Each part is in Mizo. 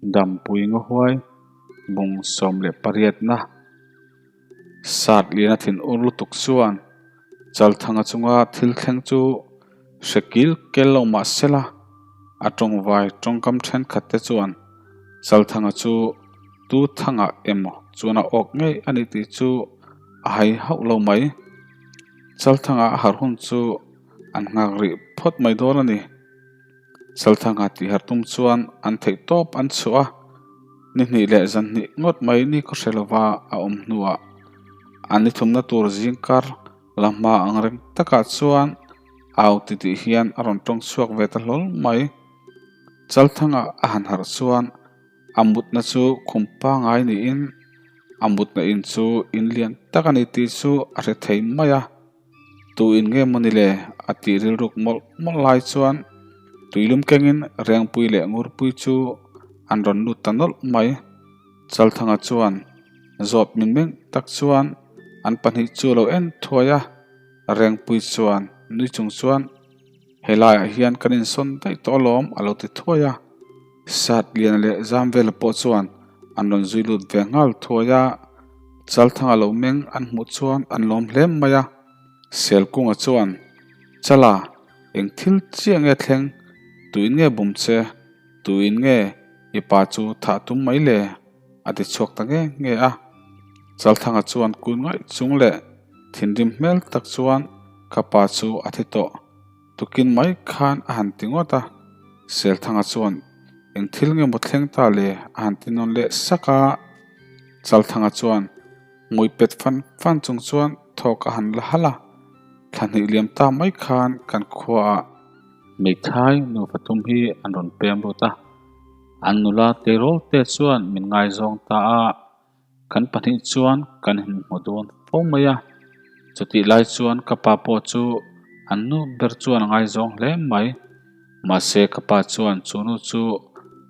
Dampui Ngahuai bung 18 na Sat lian a thin ur lutuk chuan Chalthanga chunga thil thleng chu hre kil kel lo mah sela, a tawngvai tawngkam thenkhat te chuan Chalthanga chu tu thangah emaw chuan a awk ngei a ni tih chu a hai hauh lo mai. Chalthanga a harh hun chu an nghak rih phawt mai dawn a ni. Chalthanga tih harh tum chuan an theih tawp an chhuah a, ni hnih leh zan hnih ngawt mai ni khaw hre lova a awm hnuah an ni thumna tur zingkar la hma ang reng takah chuan au ti tih hian a rawn tawng chhuak ve ta hlawl mai. Chalthanga a han harh chuan a mutna chu khum pangai niin a mutna in chu in lian tak a ni tih chu a hre thei mai a. Tu in nge maw ni le? A tih rilruk mawlh mawlh lai chuan tuilum kengin Rengpui leh Ngurpui chu an rawn lut ta nawlh mai. Chalthanga chuan zawt min meng tak chuan an pahnih chu a lo en thuai a, Rengpui chuan nui chung chuan Helaiah hian kan insawn daih tawh alawm a lo ti thuai a. Satliana leh Zamvela pawh chuan an rawn zui lut ve nghal thuai a, Chalthanga lo meng an hmuh chuan an lawm hle mai a. Selkunga chuan, Chala, eng thil chiah nge thleng? Tuin nge bum che? Tuin nge i pa chu thah tum mai le? a ti chhuak ta nge nge a. Chalthanga chuan kun ngaih chung leh thinrim hmel tak chuan ka pa chu a thi tawh. Tukin mai khan a han ti ngawt a, Selthanga chuan eng thil nge maw thleng ta le a han ti nawn leh sak a. Chalthanga chuan hmui pet fan fan chung chuan thawk a han la halh a, thla hnih liam ta mai khan kan khuaah Hmeithai nufa thum hi an rawn pem lut a, an nula tleirawl te chuan min ngaizawng ta a. Kan pahnih chuan kan inhmu dawn fo mai a, chutih lai chuan ka pa pawh chu an nu ber chuan a ngaizawng hle mai. Mahse ka pa chuan chu nu chu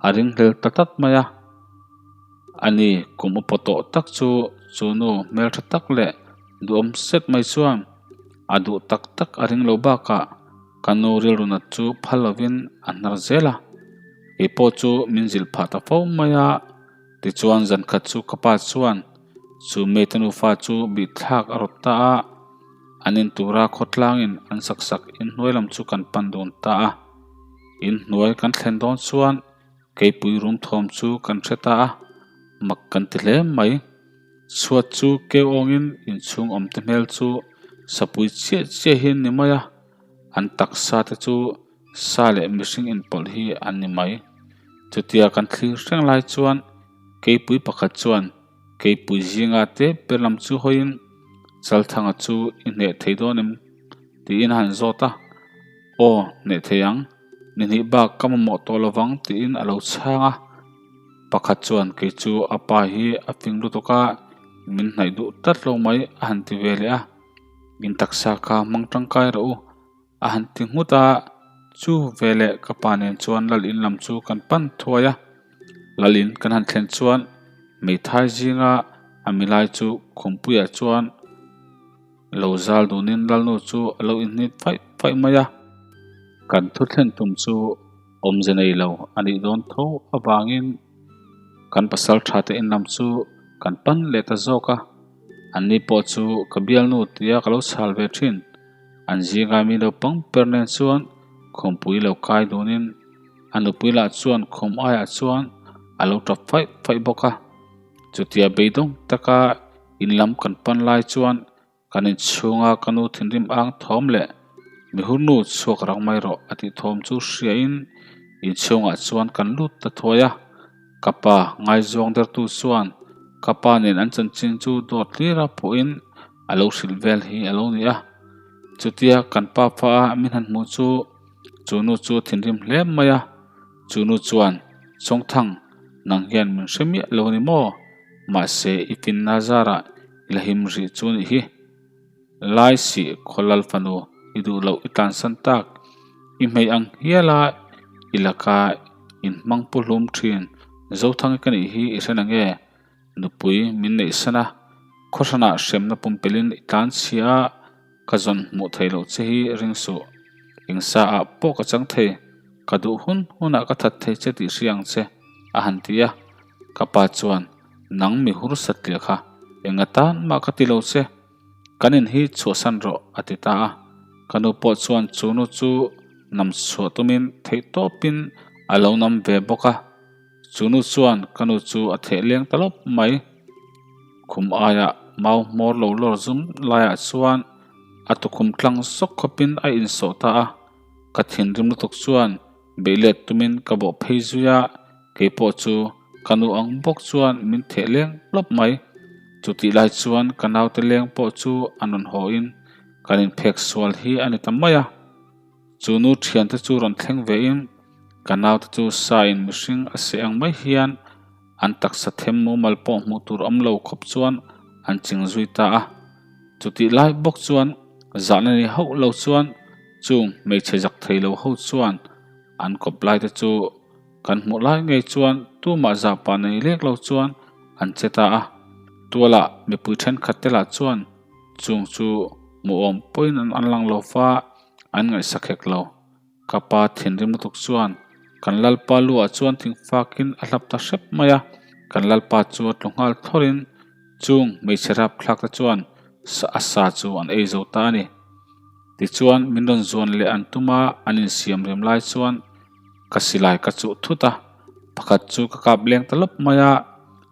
a ringhlel ta tlat mai a, ani kum upa tawh tak chu chu nu hmeltha tak leh duhawm sek mai chuan a duh tak tak a ring lo bakah ka nu rilru nat chu phal lovin a hnar zel a, keipawh chu min zilh phah ta fo mai a. Tichuan zan khat chu ka pa chuan chu mate nufa chu bihthlak a rawt ta a, an in tura khawtlangin an sak sak inhnuai lam chu kan pan dun ta a. Inhnuai kan thlen dawn chuan keipui rum thawm chu kan hre ta a, mak kan ti hle mai. Chhuat chu keu awngin inchhung awm te hmel chu sapui chiah chiah hi an ni mai a, an taksa te chu Sa leh mihring inpawlh hi an ni mai. Chutia kan thlir hreng lai chuan keipui pakhat chuan keipui zinga te ber lam chu hawiin Chalthanga chu i hneh thei dawn em? tiin a han zawt a. Aw, hneh thei ang. Ni hnih bak ka mamawh tawh lovang tiin a lo chhang a. Pakhat chuan kei chu a pa hi a fing lutuk a, min hnaih duh tlat lo mai a han ti ve leh a. In taksa kha hmang tangkai rawh u. A han ti nghut a, chu veleh ka pa nen chuan lal in lam chu kan pan thuai a. Lal in kan han thlen chuan hmeithai zinga a milai chu khumpuiah chuan lo zal dunin lalnu chu a lo inhnit faih faih mai a. Kan thu thlen tum chu awmze nei lo a nih dawn tho avangin kan pasal tha te in lam chu kan pan leh ta zawk a. Anni pawh chu ka bialnu tia ka lo chhal ve thin. An zinga mi lo pang per nen chuan khawmpui lo kai dunin a nupui lah chuan khawm aiah chuan a lo tap faih faih bawk a. Chutia beidawng taka in lam kan pan lai chuan kan inchhunga ka nu thinrim ang thawm leh mihurnu chhuak rang mai rawh a tih thawm chu hriain inchhungah chuan kan lut ta thuai a. Ka pa ngaizawng dertu chuan ka pa nen an chanchin chu dawt hlira pawhin a lo hrilh vel hi a lo ni a. Chutia kan pa fa a min han hmuh chu chu nu chu a thinrim hle mai a. Chu nu chuan, Chawngthang, nang hian min hre miah lo a ni maw? Mahse i finna zarah i la him rih chu nih hi. Lai sih khawlal fanu i duh loh i tlansan tak. I hmei ang hial a i laka inhmang pu hlum thin Zothangi ka nih hi i hre na nge? Nupui min neih san a, khawhranah hremna pumpelhin i tlan chhia a, ka zawn hmuh theih loh che hi ring suh. Engsa ah pawh ka chang thei, ka duh hun hunah ka that thei che tih hria ang che. a han ti a. Ka pa chuan, Nang mi hur satliah kha, eng atan mah ka ti lo che. Kan in hi chhuahsan rawh, a ti ta a. Ka nu pawh chuan chu nu chu nam chhuah tumin theihtawpin a lo nam ve bawk a. Chu nu chuan ka nu chu a theh leng ta lawp mai. Khum aiah mau hmawr lo lawr zum laiah chuan a tukhum tlang sawk khawpin a insawh ta a. Ka thinrim lutuk chuan beih let tumin ka bawh phei zui a, keipawh chu ka nu ang bawk chuan min theh leng lawp mai. Chutih lai chuan ka naute leng pawh chu an rawn haw in kan inphek sual hi a ni ta mai a. Chu nu thiante chu rawn thleng ve in ka naute chu sa in mihring a seh ang mai hian an taksa them mumal pawh hmuh tur awm lo khawp chuan an ching zui ta a. Chutih lai bawk chuan zahna ni hauh lo chuan chung hmeichhe zak thei lo ho chuan an kawp lai te chu kan hmuh lai ngei chuan tumah zahpah nei lek lo chuan an che ta a. Tualah mipui thenkhat te lah chuan chung chu hmuhawm pawhin an lang lo fa an ngaihsak hek lo. Ka pa thinrim lutuk chuan kan lalpa lu ah chuan thingfakin a hlap ta hrep mai a, kan lalpa chu a tlu nghal thlawrin chung hmeichhe rapthlak te chuan a sa chu an ei zo ta a ni. Tichuan min rawn zuan leh an tum a, an insiam rem lai chuan ka silai ka chuh thut a, pakhat chu ka kap leng ta lawp mai a,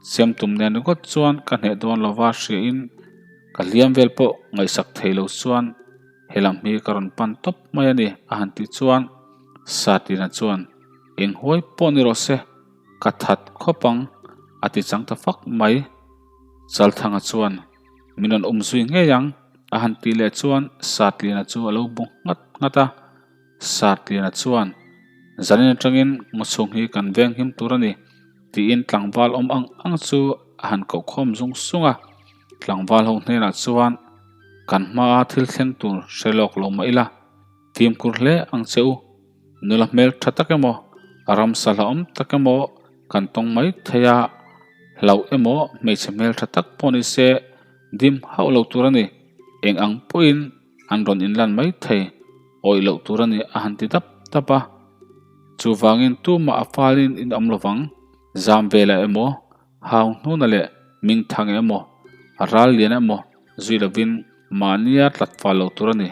siam tum nen ringawt chuan ka hneh dawn lova hriain ka hliam vel pawh ngaihsak thei lo chuan He lam hi ka rawn pan tawp mai a ni, a han tih chuan Satina chuan, Eng huai pawh ni rawh se, ka that khawp ang, a ti chang ta fak mai. Chalthanga chuan, Min rawn awm zui ngei ang, a han tih leh chuan Satlina chu a lo bu nghat nghat a. Satlina chuan, Zanin atangin ngawchhung hi kan venghim tur a ni, tiin tlangval awm ang ang chu a han koh khawm zung sung a. Tlangval ho hnenah chuan, Kan hmaa thil thleng tur hre lawk lo mah ila, fimkhur hle ang che u. Nula hmel tha tak emaw, ramsa hlauhawm tak emaw kan tawng mai thei a, hlauh emaw hmeichhe hmel tha tak pawh ni se dim hauh lo tur a ni. Eng ang pawhin an rawn inlan mai thei, awih loh tur a ni a han ti dap dap a. Chuvangin tumah a falin in awm lovang, zam velah emaw, Hau hnuna leh ming thang emaw, ral lian emaw zui lovin mahnia tlat fal lo tur a ni.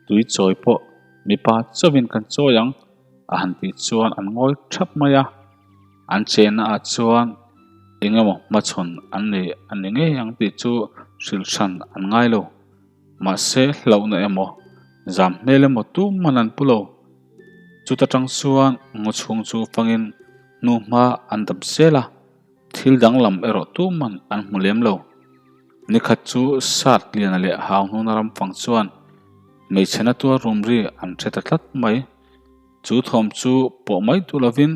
Tui chawi pawh mipa chauhin kan chawi ang a han tih chuan an ngawi thap mai a. An chenna ah chuan eng emaw hmachhawn an nei a ni ngei ang tih chu hrilh hran an ngai lo. Mahse hlauhna emaw, zam hmel emaw tumman an pu lo. Chuta tang chuan ngaw chhung chu fangin hnu hma an dap zel a, thil danglam erawh tuman an hmu lem lo. Nikhat chu Sat Liana leh Hau Hnuna ram fang chuan hmeichhe na tuar rum ri an hre ta tlat mai. Chu thawm chu pawh mai duh lovin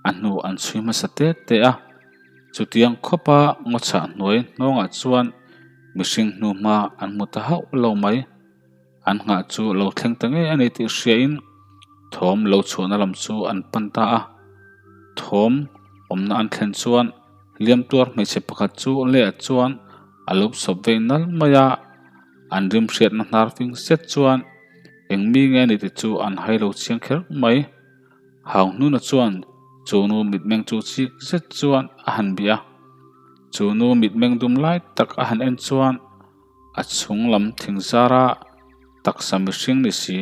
a hnu an chhui hmasa te te a. Chutiang khawpa ngaw chhah hnuai hnawngah chuan mihring hnu hma an hmu ta hauh lo mai. An nghah chu lo thleng ta ngei a ni tih hriain thawm lo chhuahna lam chu an pan ta a. Thawm awmna an thlen chuan hliam tuar hmeichhe pakhat chu lehah chuan a lo sawp vei nal mai a. An rim hriatna hnar fing zet chuan eng mi nge a ni tih chu an hai lo chiang kher mai. Hauhnuna chuan chu nu mitmeng chu chik zet chuan a han bih a. Chu nu mitmeng dum lai tak a han en chuan A chhung lam thing zara taksa mihring ni si,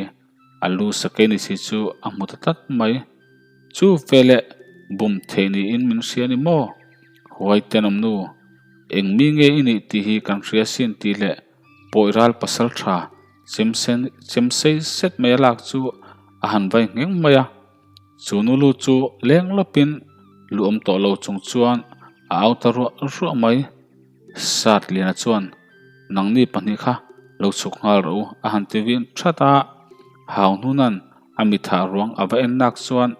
a lu sakei ni si chu a hmu ta tlat mai. Chu veleh bum theih niin min hria ni maw? Huai tenawm nu, eng mi nge i nih tih hi kan hria sin tih leh pawi ral pasal tha chemsen chemsei set mai a lak chu a han vai ngheng mai a. Chu nu lu chu leng lawpin lu awm tawh lo chung chuan a au ta ruah ruah mai. Sat Liana chuan, Nangni pahnih kha lo chhuk nghal rawh u, a han ti vin that a. Hau hnuna'n a mithah ruang a va en nak chuan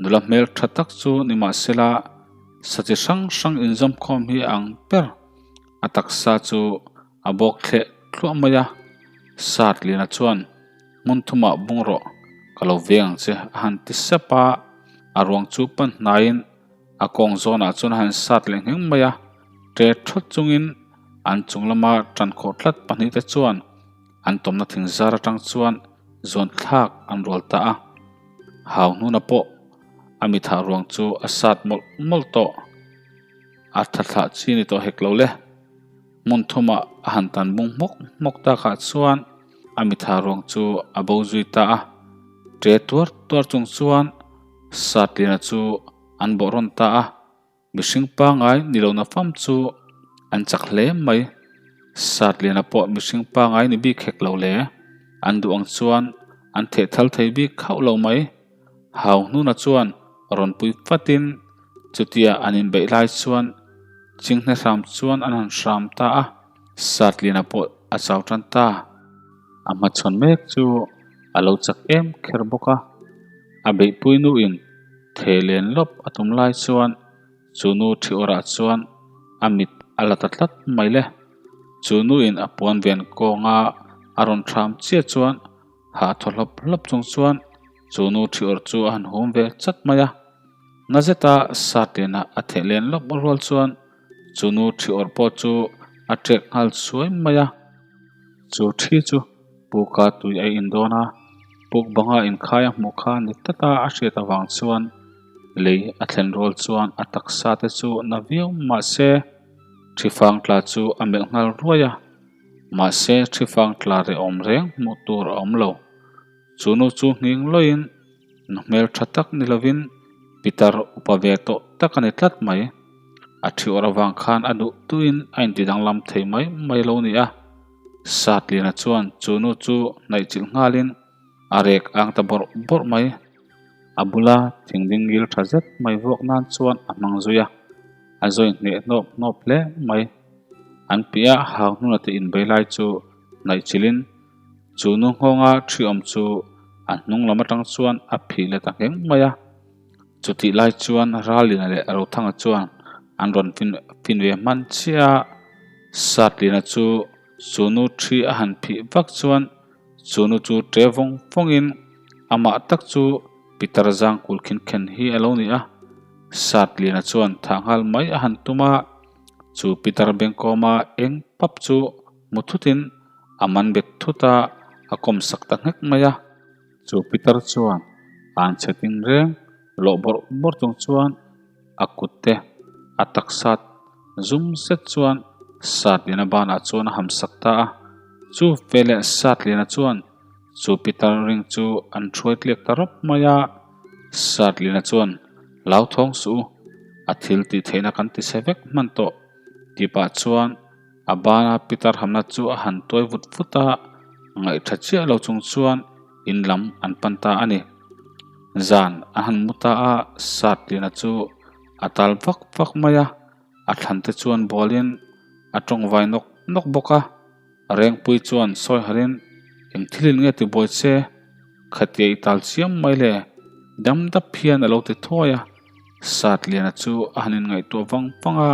nula hmel tha tak chu nimahsela sa chi hrang hrang inzawm khawm hi a ang ber. A taksa chu a bawk thleh thluah mai a. Sat Liana chuan, Hmun thumah bung rawh, ka lo veng ang che, a han ti sep a. A ruang chu pan hnaiin A kawng zawnah chuan a han sat leh ngheng mai a, ṭe ṭhawt chungin an chung lama ṭan khawh tlat pahnihte chuan an tawmna thing zar aṭang chuan zawn thlak an rual ta a. Hau hnuna pawh A mithah ruang chu a sat mawlh mawlh tawh. A tha thlah chi ni tawh hek lo le. Hmun thumah a han tan bung hmawk hmawk takah chuan a mithah ruang chu a bo zui ta a. Ṭe tuar tuar chung chuan Satliana chu an bawh rawn ta a. Mihring pangai ni lohna fam chu an chak hle mai. Satliana pawh mihring pangai ni bik hek lo le. An duh ang chuan an theh thal thei bik khauh lo mai. Hau hnuna chuan rawn pui fatin chutia an inbeih lai chuan chinghne hram chuan an han hram ta a, Satliana pawh a chau tan ta. A hmachhawn mek chu a lo chak em kher bawk a, a beihpui nuin theh len lawp a tum lai chuan chu nu thi awrah chuan a mit a la ta tlat mai le. Chu nuin a puan ven kawnga a rawn hram chiah chuan Hah thaw hlawp hlawp chung chuan chu nu thi awrh chu a han hum ve chat mai a. Na zeta Satliana a theh len lawp rual chuan chu nu thi awrh pawh chu a ṭek nghal suai mai a. Chu thi chu puka tui a in dawn a, puk banga inkhai a hmuh kha ni tata a hriat avang chuan lei a thlen rual chuan a taksa te chu na viau mah se ṭhifang tla chu a melh nghal ruai a. Mahse, ṭhifang tla reh awm reng hmuh tur a awm lo. Chu nu chu nghing lawiin nu hmel ṭha tak ni lovin pitar upa ve tawh tak a ni tlat mai. A ṭhi awrh avang khan a duh duhin a inti danglam thei mai mai lo ni a. Satliana chuan chu nu chu hnaihchilh nghalin a rek ang ta bawrh bawrh mai. A bula thingding ngil ṭha zet mai vuak nan chuan a hmang zui a, a zawi hneh hnawp hnawp hle mai. An piah hau hnuna te inbei lai chu hnaihchilhin chu nu nghawnga ṭhi awm chu a hnung lam aṭang chuan a phih leh ta ngheng mai a. Chutih lai chuan Ralina leh Rothanga chuan an rawn fin fin ve hman chiah a, Satlina chu chu nu ṭhi a han phih vak chuan chu nu chu ṭe vawng vawngin amah tak chu Pitar zang kul khin khen hi a lo ni a. Satlina chuan thah nghal mai a han tum a. Chu Peter Bengkawma eng pap chu hmu thutin a man bet thut a, a kawm sak ta nghek mai a. Chu Peter chuan an chhe ting reng lawh bawrh bawrh chung chuan a kut te a taksa zum zet chuan Satliana banah chuan a ham sak ta a. Chu veleh Satliana chuan chu Peter ring chu an hruai tliak ta rawp mai a. Satlina chuan, Hlauthawng suh u, a thil tih theihna kan ti chhe vek hman tawh, tih pah chuan a bana pitar hamna chu a han tuai vut vut a, ngaihṭha chiah lo chung chuan in lam an pan ta a ni. Zan a han mu ta a, Satlina chu a tal vak vak mai a, a thlan te chuan bualin a tawngvai nawk nawk bawk a. Rengpui chuan sawi harin, Eng thilin nge ti buai che? Khatia i tal chiam mai le, dam dap hian a lo ti thuai a. Satliana chu a han inngaihtuah vang vang a,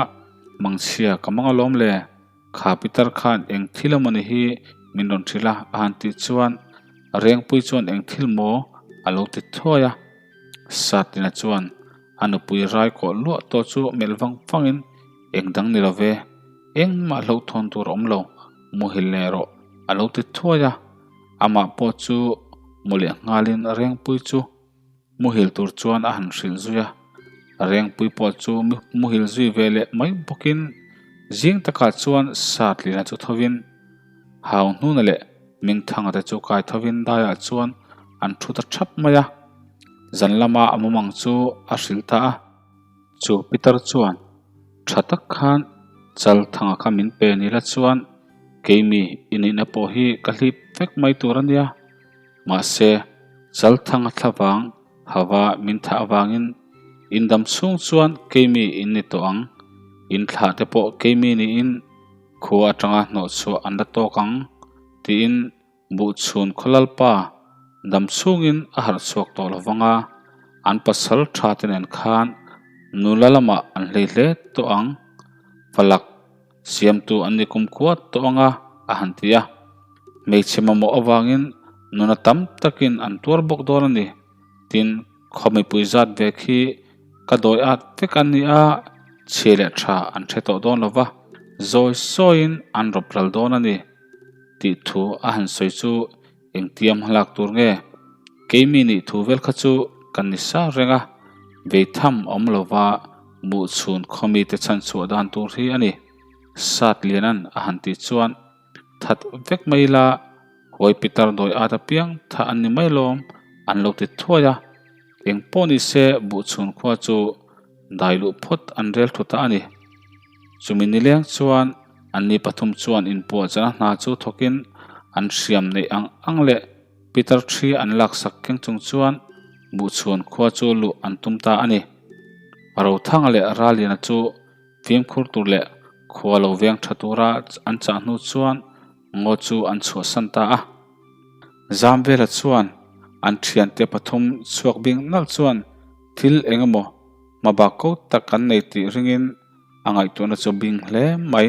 Mangchhia ka mang alawm le, kha pitar khan eng thil emaw ni hi min rawn hrilh a a han tih chuan Rengpui chuan eng thil maw a lo ti thuai a. Satliana chuan a nupui rai kawh luah tawh chu melh vang vangin, Eng dang ni lo ve, engmah hlauhthawn tur a awm lo, muhil leh rawh a lo ti thuai a. Amah pawh chu mu leh nghalin Rengpui chu muhil tur chuan a han hrilh zui a. Rengpui pawh chu muhil zui ve leh mai bawkin zing takah chuan Satlina chu thovin Hau Hnuna leh Mingthanga te chu kai thovin daiah chuan an thu ta thap mai a. Zan lama a mumang chu a hrilh ta a. Chu Peter chuan, Tha tak khan chal thanga kha min pe ni la chuan keimi i nihna pawh hi ka hlip vek mai tur a nia. Mahse, chal thanga thlavang hava min thah avangin in dam chhung chuan keimi in ni tawh ang. In thlah te pawh keimi niin khua atanga hnawhchhuah an la tawk ang, tiin Buhchhun khawlalpa dam chhungin a harh chhuak tawh lo vang a, an pasal tha te nen khan nula lamah an hlei hle tawh ang, falak siamtu an ni kumkhua tawh ang a, a han ti a. Hmeichhe mamawh avangin nuna tam takin an tuar bawk dawn a ni. Tin, khaw mipui zat ve khi ka dawi at vek an ni a, chhia leh tha an hre tawh dawn lo va, zawi sawiin an rawp ral dawn a ni. Tih thu a han sawi chu engtiam hmalak tur nge? Keimi nih thu vel kha chu kan ni sa reng a. Veitham awm lova Buhchhun khaw mite chhanchhuah dan tur hi a ni. Satliana'n a han tih chuan that vek mai ila huai pitar dawi at apiang thah an ni mai lawm an lo ti thuai a. Eng pawh ni se Buhchhun khua chu dai luh phawt an rel thu ta a ni. Chumi nileng chuan anni pathum chuan inpuahchahna hna chu thawkin an hriam neih ang ang leh Peter thi an laksak keng chung chuan Buhchhuan khua chu luh an tum ta a ni. Rothanga leh Raliana chu fimkhur tur leh khua lo veng tha tura an chah hnu chuan ngaw chu an chhuahsan ta a. Zamvela chuan an thiante pathum chhuak bing nalh chuan thil eng emaw hmabak ko tak kan nei tih ringin a ngaihtuahna chu bing hle mai.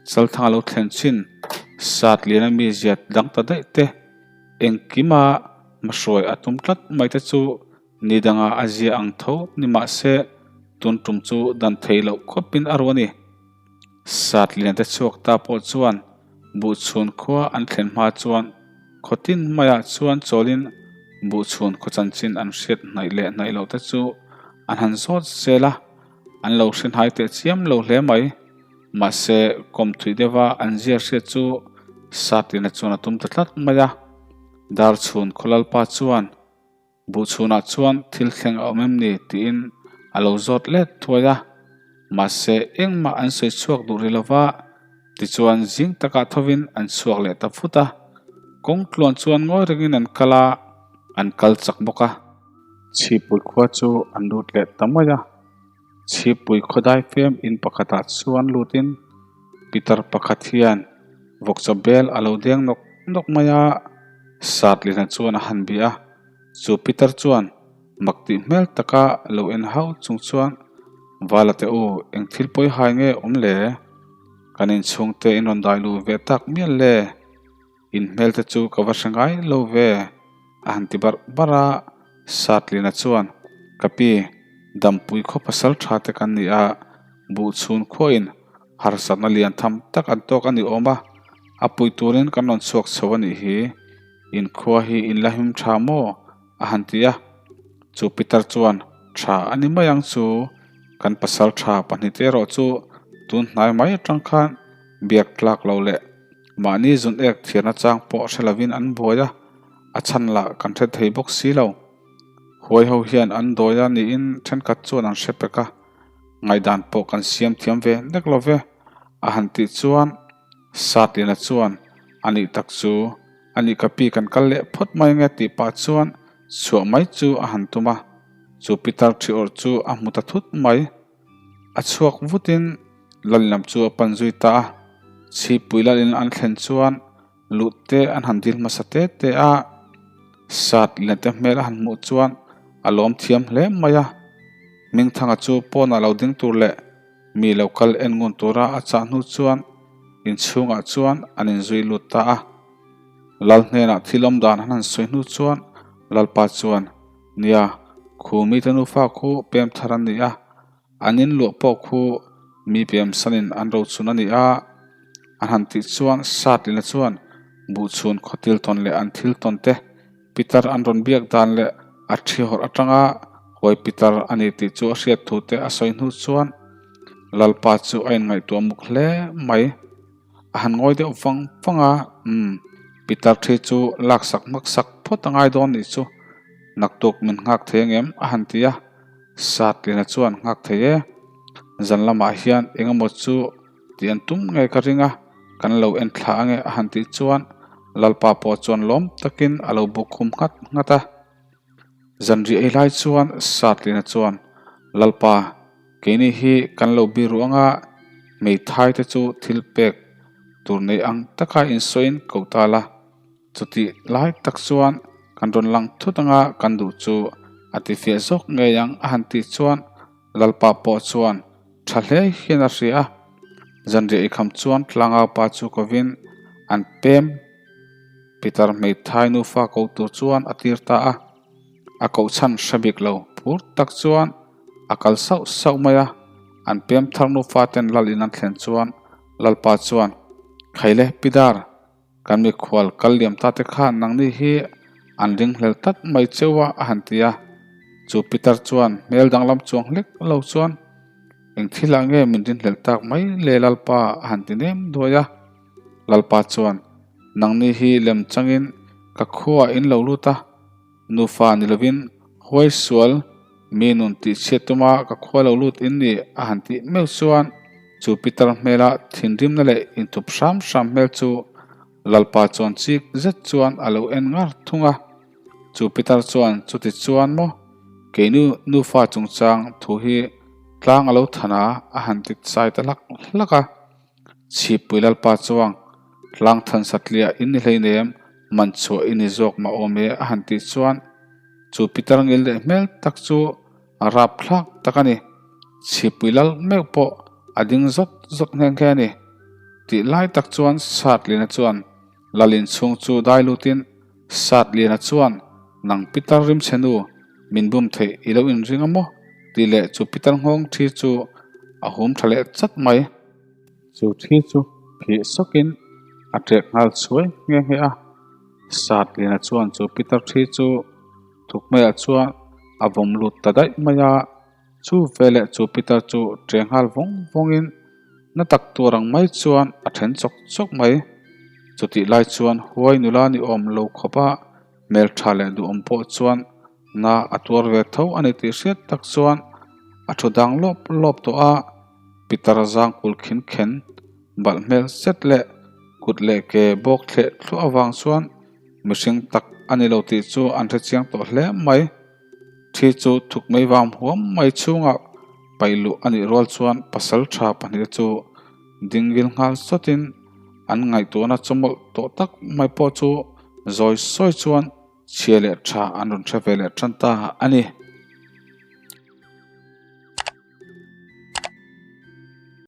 Chalthanga lo thlen chin Satliana mi ziat dang ta daih te, engkima hmahruai a tum tlat mai te chu ni danga a zia ang tho ni mah se tun tum chu dan thei loh khawpin a ru a ni. Satliana te chhuak ta pawh chuan Buhchhun khua an thlen hma chuan khaw tin maiah chuan chawlin Buhchhun khaw chanchin an hriat hnaih leh hnaih loh te chu an han zawt zel a, an lo hre hnai teh chiam lo hle mai. Mahse, kawm thui deuha an zia hriat chu Satina chuan a tum ta tlat mai a. Darchhun Khawlalpa chuan, Buhchhunah chuan thil thleng a awm em ni? tiin a lo zawt let thuai a. Mahse, engmah an sawi chhuak duh rih lova, tichuan zing takah thovin an chhuak leh ta fut a. Kawng tluan chuan ngawi rengin an kal a, an kal chak bawk a. Chhipui khua chu an lut leh ta mai a. Chhipui khawdai fem in pakhatah chuan lutin pitar pakhat hian vawkchaw bel a lo deng nawk nawk mai a, Satlina chuan a han bih a, chu pitar chuan mak tih hmel taka lo en hau chung chuan Vala te u eng thil pawi hai nge awm le? Kan inchhungte in rawn dai lu ve tak mial le? In hmel te chu ka va hre ngai lo ve, a han ti barh barh a. Satlina chuan, Ka pi, dampui khaw pasal tha te kan ni a, buhchhun khuain harsatna lian tham tak an tawk a ni awm a, a pui turin kan rawn chhuak chho a nih hi. In khua hi in la him tha maw? a han ti a. Chu Peter chuan, Tha a ni mai ang chu, kan pasal tha pahnihte erawh chu tun hnai mai atang khan biak tlak lo leh Mahni zun ek thiarna chang pawh hre lovin an buai a, a chhan lah kan hre thei bawk si lo. Huai ho hian an dawi a niin thenkhat chuan an hre pek a, ngaihdan pawh kan siam thiam ve nek lo ve, a han tih chuan Satliana chuan a nih tak chu a nih ka pi kan kal leh phawt mai ange tih pah chuan chhuah mai chu a han tum a, chu pitar thi awrh chu a hmu ta thut mai. A chhuak vutin lal lam chu a pan zui ta a, chhipui lalin an thlen chuan luh te an han dil hmasa te te a, sat leh te hmel a han hmuh chuan a lawm thiam hle mai a, Hmingthanga chu pawnah lo ding tur leh mi lo kal en ngun tura a chah hnu chuan inchhungah chuan an inzui lut ta a, lal hnenah thil awm dan an han sawi hnu chuan lalpa chuan Nia, khu mite nufa khu pem thar an ni a, an in luah pawh khu mi pem sanin an rochun a ni a, an han tih chuan Satlina chuan buhchhun khawtil tawn leh an thil tawn te pitar an rawn biak dan leh a thi hawrh atanga huai pitar a ni tih chu a hriat thu te a sawi hnu chuan Lalpa chu a inngaihtuah muk hle mai. A han ngawi deuh vang vang a, Umm, pitar thi chu laksak hmaksak phawt a ngai dawn nih chu, naktuk min nghak thei angem? a han ti a, Satlina chuan nghak thei e, zan lamah hian eng emaw chu tih an tum ngei ka ring a, kan lo en thla ange a han tih chuan Lalpa pawh chuan lawm takin a lo buk khum nghat nghat a. Zanriah ei lai chuan Satlina chuan, Lalpa, keini hi kan lo bi ruh anga hmeithai te chu thil pek tur nei ang taka insawiin ko ta la. Chutih lai tak chuan kan rawn lang thut anga kan duh chu a ti fiah zawk ngei ang a han tih chuan Lalpa pawh chuan tha hle hian a hria a. Zanriah eikham chuan tlangau pa chu kovin an pem. Peter hmeithai nufa ko tur chuan a tir ta a, a kohchhan hre bik lo phur tak chuan a kal sauh sauh mai a, an pem thar nufa ten lal in an thlen chuan Lalpa chuan, Khaile Pidar, kan mikhual kal liam ta te khan nangni hi an ringhlel tlat mai cheu a a han ti a. Chu pitar chuan hmel danglam chuang hlek lo chuan, Eng thilah nge min rinhlelh tak mai le Lalpa a han ti nem duai a. Lalpa chuan, Nangni hi lem changin ka khuaah in lo lut a, nufa ni lovin huai sual mi nun tihchhiat tuma ka khua lo lut in ni a han tih meuh chuan chu pitar hmela thinrimna leh inthup hram hram hmel chu Lalpa chuan chik zet chuan a lo en ngar thung a. Chu pitar chuan chuti chuan maw keinu nufa chungchang thu hi tlang a lo than a a han ti chai ta hlak hlak a. Chhippui Lalpa chuang tlang than satliah in ni hleinem man chhuah i ni zawk mah awm e a han tih chuan chu pitar ngil leh hmel tak chu a rap thlak tak a ni. Chhippui Lal meuh pawh a ding zawt zawt nghe nghe a ni. Tih lai tak chuan Satlina chuan Lal inchhung chu dai lutin Satliana chuan nang pitar rimchhe nu min bum theih i lo inring a maw? tih leh chu pitar nghawng thi chu a hum tha leh chat mai. Chu thi chu phih sawkin a ṭek nghal chhuai nghe nghe a. Satliana chuan chu pitar thi chu thukmaiah chuan a vawm lut ta daih mai a. Chu veleh chu pitar chu ṭe nghal vawng vawngin na tak tur ang mai chuan a then chawk chawk mai. Chutih lai chuan huai nula ni awm lo khawpa hmeltha leh duhawm pawh chuan na a tuar ve tho a ni tih hriat tak chuan a thu dang lawp lawp tawh a, pitar zang kul khin khen balh hmel zet leh kut leh ke bawk thleh thluah avang chuan mihring tak a ni lo tih chu an hrechiang tawh hle mai. Thi chu thuk mai vang huam mai chhungah paih luh a nih rual chuan pasal tha pahnihte chu dingil nghal sawtin an ngaihtuahna chawmawlh tawh tak mai pawh chu zawi sawi chuan chhia leh tha an rawn hre ve leh tan ta a ni.